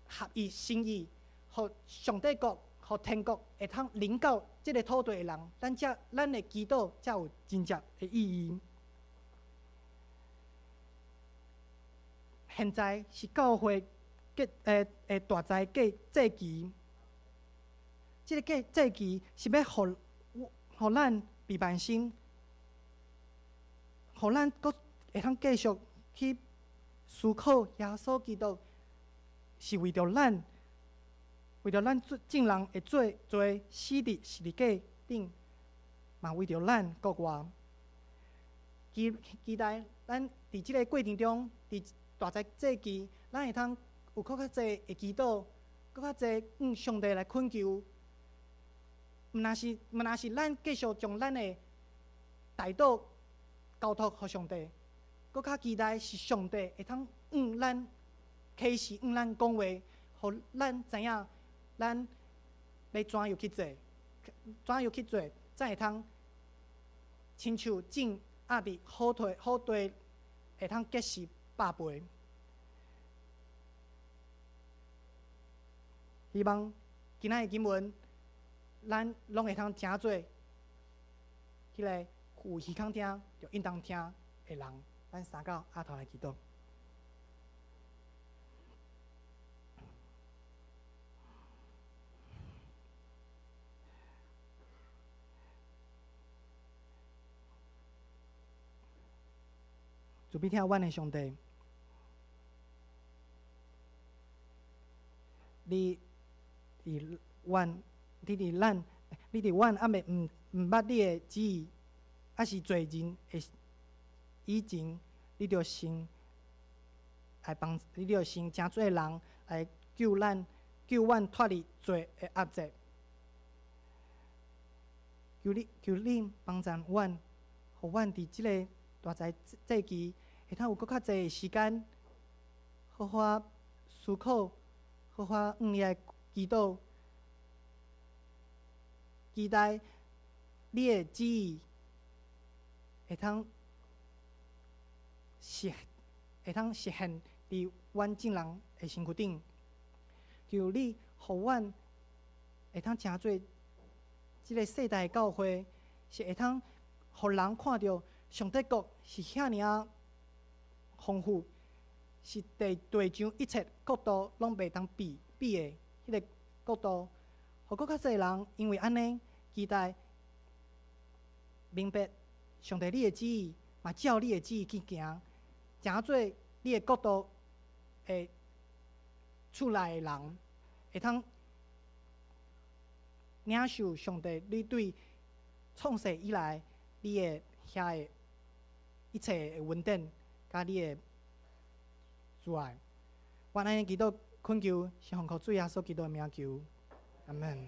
合伊心意，予上帝國、予天國會通臨到這个土地的人，咱的祈禱才有真正的意義。現在是教會結大齋祭期，這个祭期是欲予咱避萬心，予咱閣會通繼續去思考耶穌基督是為著咱，為著咱眾人會做罪死佇十字架頂，嘛為著咱復活。期待咱佇這个過程中，佇大齋祭期，咱會通有閣較濟的祈禱，閣較濟向上帝來懇求。毋若是咱繼續將咱的代禱交託予上帝，閣較期待是上帝會通向咱啟示，向咱講話，予咱知影咱欲怎樣去做，怎樣去做，才會通親像種壓佇好地，會通結實百倍。希望今仔日經文，咱攏會通成做彼个有耳孔聽，就應當聽的人。咱三九阿頭來祈禱。慈悲疼阮的上帝，你佇阮，你佇咱，你佇阮猶未毋捌你的旨意，猶是罪人的以前，你就先來幫，你就先成做人來救咱，救阮脫離罪的壓制。求你幫助阮，予阮佇這个大齋祭期，會通有閣較濟的時間，好好思考，好好向你來祈禱，期待你的旨意會通實現佇阮眾人的身軀頂。求你予阮會通成做這个世代的教會，是會通予人看著上帝國是遐爾仔豐富，是地上一切國度攏袂當比的彼个國度，予閣較濟人因為按呢期待明白上帝你的旨意，嘛照你的旨意去行，成做你的國度的厝內的人，會通領受上帝你對創世以來你的遐的一切的恩典，佮你的慈愛。阮按呢祈禱懇求，是奉靠主耶穌基督的名求，阿門。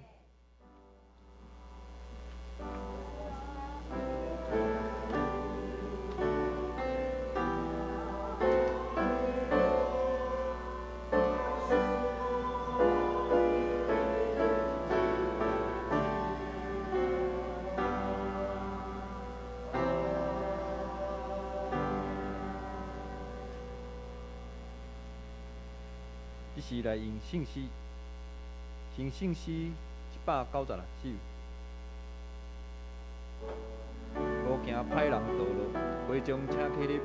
這是來用聖詩，聖聖詩196首。無行歹人道路，會眾請起立。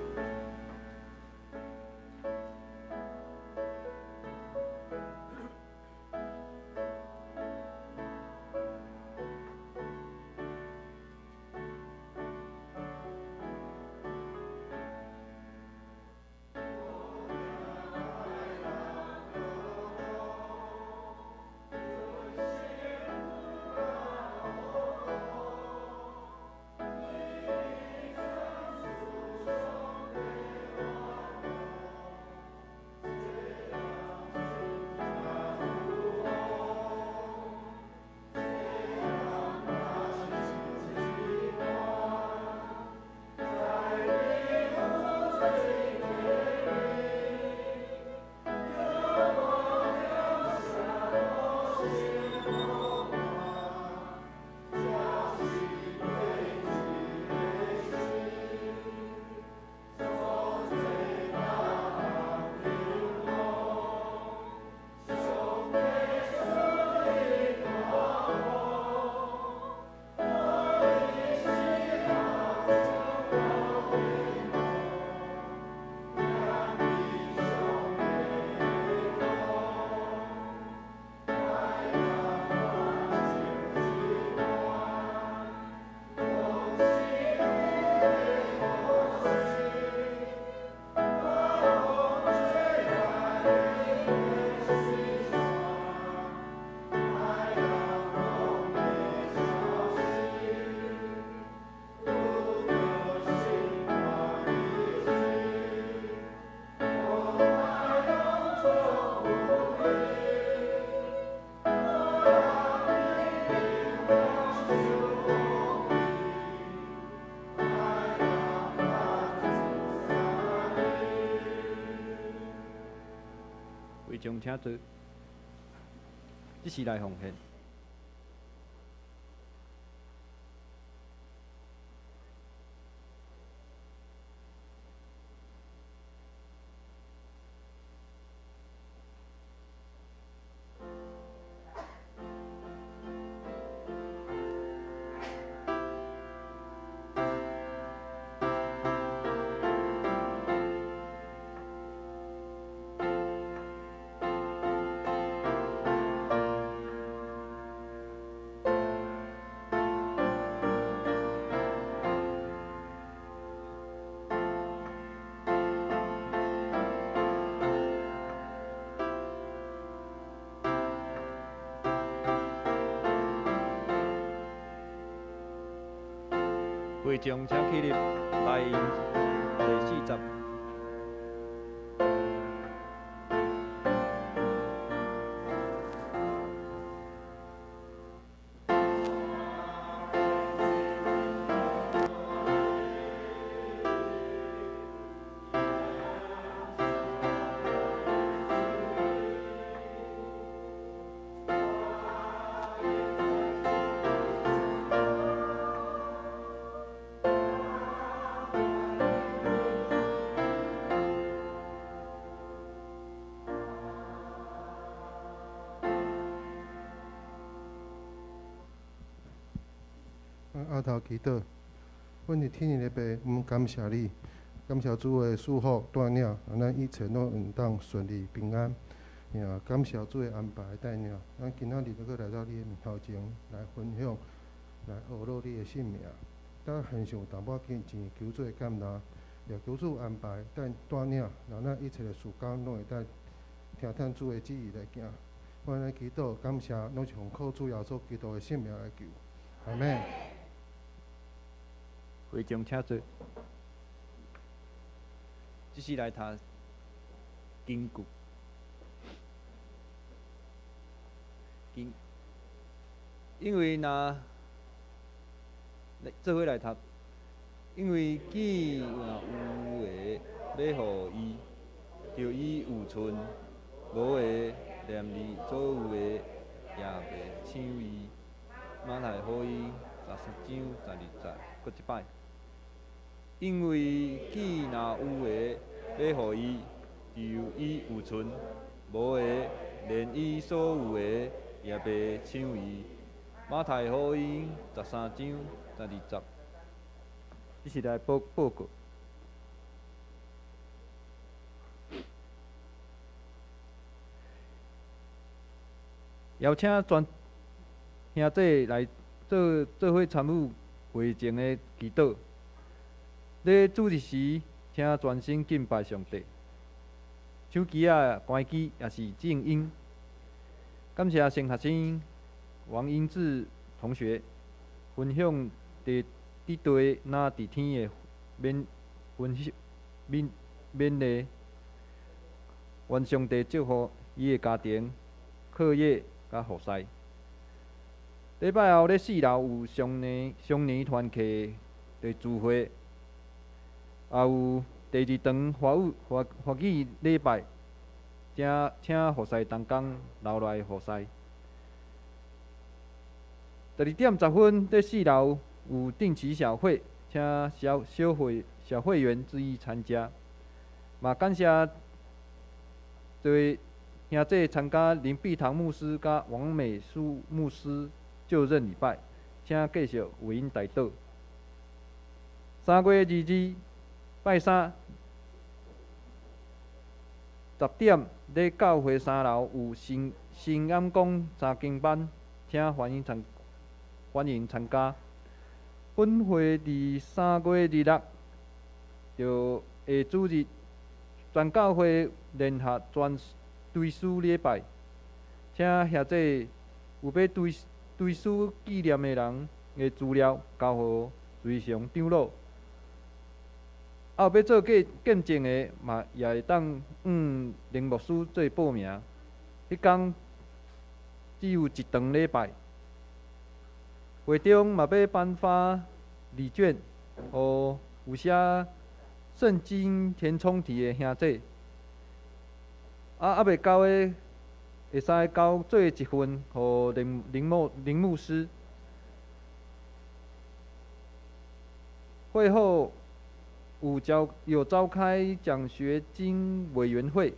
眾請坐，這是來奉獻。會眾請起立，大音第40。阿頭祈禱，阮佇天的父，阮感謝你，感謝主的祝福帶領，咱一切攏會當順利平安。也感謝主的安排帶領，咱今仔日閣來到你的面頭前來分享，來學落你的聖名。咱獻上淡薄仔金錢求主的感恩，也求主安排帶帶領，讓咱一切的事工攏會當聽從主的旨意來行。阮來祈禱感謝，攏是奉靠主耶穌基督的聖名來求，阿們。會眾請坐。這是來讀經句，經，因為若做伙來讀，因為既若有的欲予伊，就伊有賰；無的，連伊所有的也袂搶伊。馬太福音13章12節，閣一擺。因為既若有的欲予伊，就伊有賰；無的，連伊所有的也袂搶伊。馬太福音13章12節，這是來報報告。邀請全兄弟來做做伙參與會前的祈禱。咧主日時，請專心敬拜上帝。手機仔關機也是靜音。感謝新學生王英志同學分享佇佇地若佇天的勉分享勉勉勵。願上帝祝福伊的家庭、課業佮服侍。禮拜後咧四樓有雙年雙年團契的聚會。也有第二堂華語華華語禮拜，請請服侍同工留來服侍。12點10分，佇四樓有定期小會，請小小會小會員注意參加。嘛感謝這位兄弟參加林碧堂牧師佮王美書牧師就任禮拜，請繼續為𪜶代禱。3月22。拜三10點，佇教會三樓有新新暗講查經班，請歡迎參歡迎參加。本會佇3月26，就下主日，全教會聯合全追思禮拜，請兄弟有欲追追思紀念的人的資料交予隨從長老。啊，有欲做見見證的，嘛也會當向林牧師做報名。彼工只有一堂禮拜，會中嘛欲頒發禮券，予有寫聖經填充題的兄弟。啊，猶未交的，會使交做一份，予林林牧林牧師。會後有召開獎學金委員會，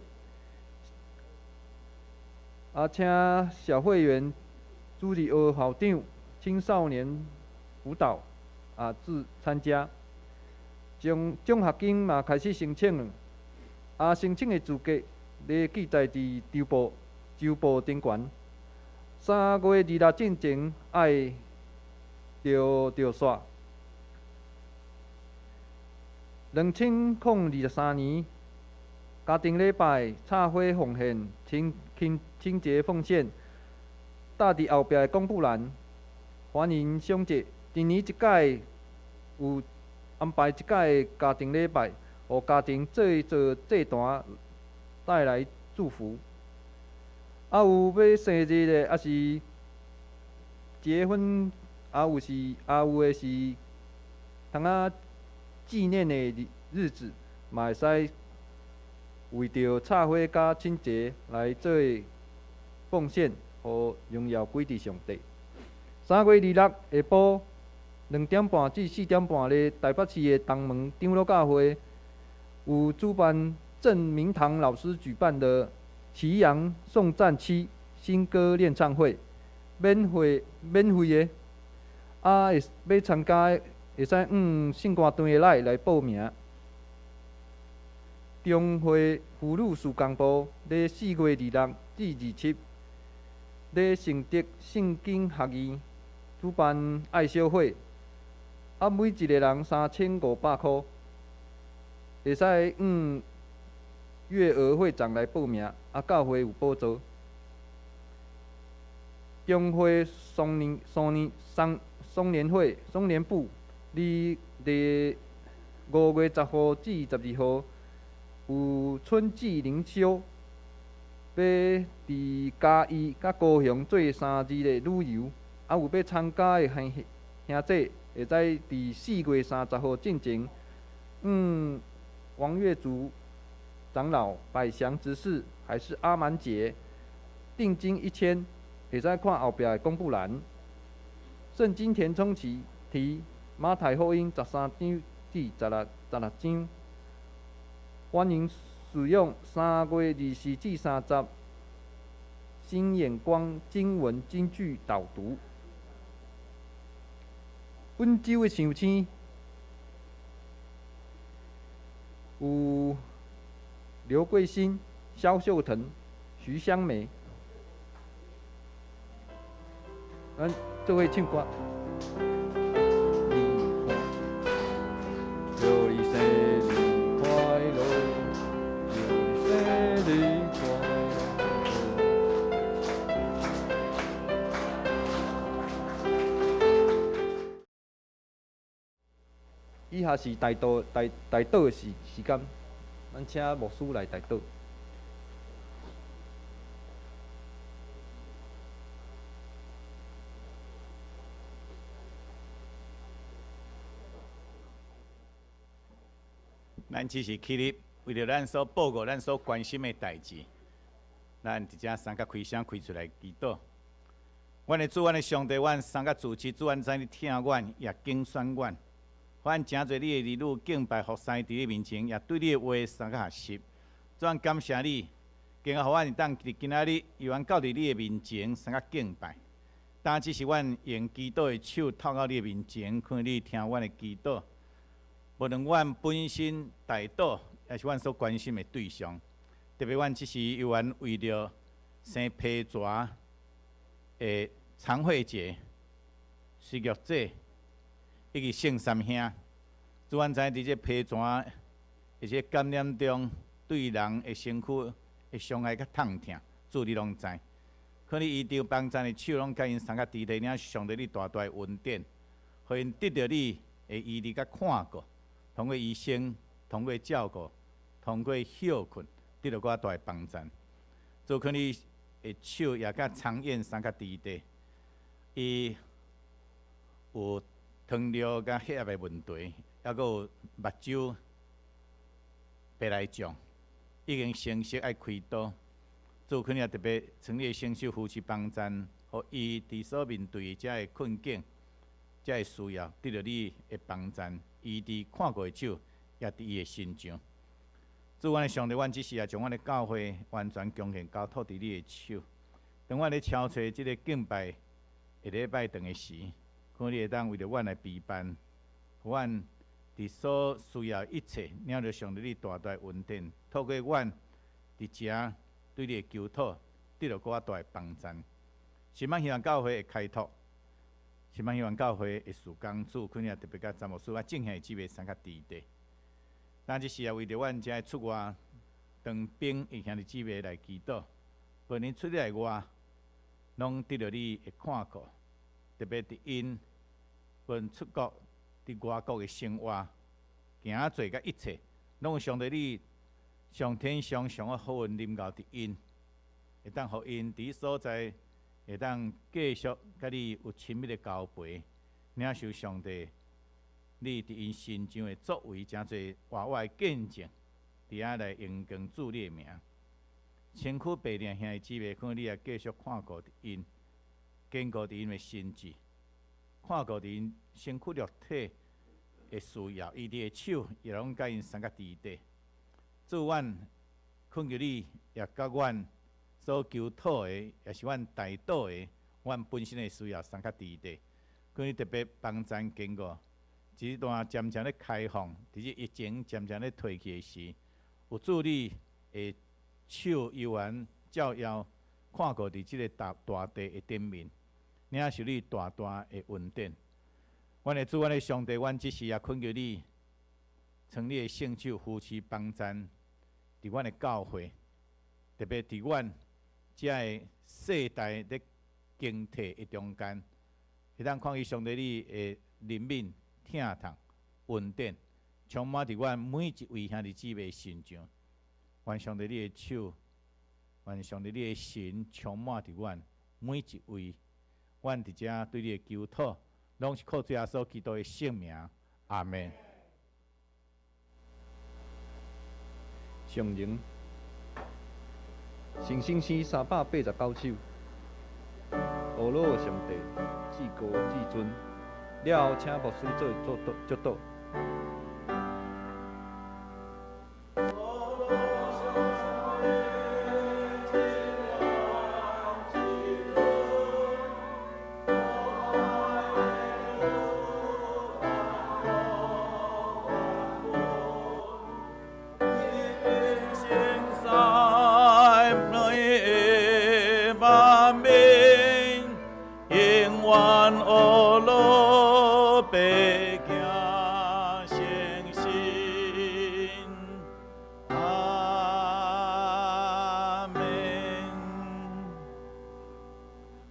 啊，請小會員主日學校長、青少年輔導啊，自參加。獎學金嘛開始申請了，啊，申請的資格咧記載佇週報頂懸。3月26進前愛著煞。2023年，家庭禮拜、插花奉獻、清潔奉獻，搭佇後壁的公布欄，歡迎相接。一年一屆有安排一屆家庭禮拜，予家庭做做祭壇，帶來祝福。啊，有欲生日的，抑是結婚，啊有是啊有的是通仔紀念的日子，嘛會使為著插花佮清潔來做奉獻，予榮耀歸佇上帝。3月26下晡2點半至4點半，咧台北市的東門長老教會有主辦鄭明堂老師舉辦的祁陽頌讚七新歌練唱會，免費的，啊，會欲參加的會使用聖歌隊的來報名。中會婦女事工部咧4月26至27，咧承德聖經學院主辦愛小會，啊，每一个人3500箍，會使用月娥會長來報名，啊，教會有補助。中會雙年雙年雙雙聯會雙聯部，佇佇5月10號至12號有春季靈修，欲佇嘉義佮高雄做3日的旅遊，啊，有欲參加的兄弟，會使佇4月30號進前，王月竹長老、百祥執事還是阿滿姐，定金1000，會使看後壁的公布欄。聖經填充題，馬太福音13章至十六章，歡迎使用3月24至30新眼光經文金句導讀。本週的賞星有劉桂新、蕭秀騰、徐香梅，咱做伙唱歌。祝你生日快樂，祝你生日快樂。以下是代禱的時間，咱請牧師來代禱。咱只是起立，為著咱所報告、咱所關心的代誌，咱佇遮三甲開聲開出來祈禱。阮的主，阮的上帝，阮三甲主持，主，阮知你疼阮，也揀選阮。阮誠濟你的兒女敬拜服侍佇你面前，也對你的話三甲學習。主，阮感謝你，更加予阮會當佇今仔日，猶原到佇你的面前三甲敬拜。但只是阮用祈禱的手透到你的面前，看你聽阮的祈禱。無論阮本身代禱，抑是阮所關心的對象，特別阮這時猶原為著生批蛇的常慧姐、徐玉姐以及聖三兄，主阮知影佇這批蛇的這感染中，對人的身軀的傷害佮痛疼，主你攏知。可你醫治幫贊的手攏共𪜶送甲治體，領上帝你大大的恩典，予𪜶得著你的醫治佮看顧。通過醫生，通過照顧，通過歇睏，得著較大的幫贊。主看你的手也佮苍燕三甲治地，伊有糖尿佮血壓的問題，抑閣有目睭白內障，已經成熟愛開刀。主肯定特别从你的圣手扶持帮赞，予伊伫所面对的这个困境、这个需要，得到你的帮赞，伊伫看顾的手，也伫伊的身上。主，阮的上帝，阮这时也将阮的教会完全贡献交托伫你的手。当阮咧敲揣这个敬拜下礼拜堂的时，看你会当为著阮来备办，予阮伫所需要一切，领著上帝你大大恩典，透过阮伫遮对你的求讨，得到阁较大的帮赞。心满希望教会会开拓，心满希望教会的事工主，肯定特别佮詹牧师佮众兄弟姊妹相较支持。咱这时也为著阮遮出外当兵的兄弟姊妹来祈祷，无论出内外，拢得到你的看顾，特别伫𪜶无出国伫外国的生活、行做佮一切，拢有上帝你上天上上的好运临到伫𪜶，会当予𪜶伫所在会当继续佮你有亲密的交陪，领受上帝你伫𪜶身上的作为，诚济活活的见证，伫遐来荣光主你的名。身躯病痛兄弟姊妹，看你也继续看顾伫𪜶，坚固伫𪜶的心志，看顾伫𪜶身躯肉体的需要，伊伫的手也拢佮𪜶相佮支持。主，阮恳求你，也佮阮所求讨的，也是阮代祷的，阮本身的需要相佮支持。恳你特别帮赞坚固，这段渐渐咧开放，伫这疫情渐渐咧退去的时，有主你的手犹原照耀看顾伫这个大大地的顶面，领受你大大的恩典。阮的主，阮的上帝，阮这时也恳求你，从你的圣手扶持帮赞，伫阮的教会，特别伫阮这个世代咧更替的中间，会当看见上帝你的怜悯、疼痛、恩典，充满伫阮每一位兄弟姊妹身上。愿上帝你的手，愿上帝你的神充满伫阮每一位。阮伫遮对你的求讨，拢是靠主耶稣基督的圣名。阿们。上荣，成圣诗389首。阿罗上帝，至高至尊。了后，请牧师做做祝祷。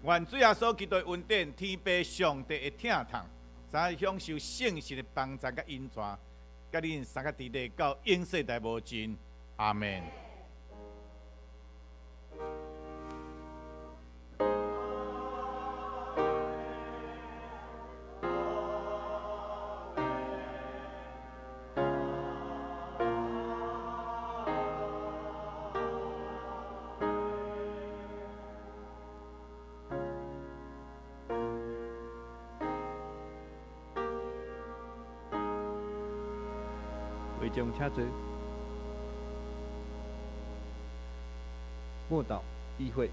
愿主耶稣基督的恩典、天父上帝的疼痛，怎享受圣神的帮助佮引带，佮恁三个弟弟到永世代无尽。阿们。会众请坐。默祷意会。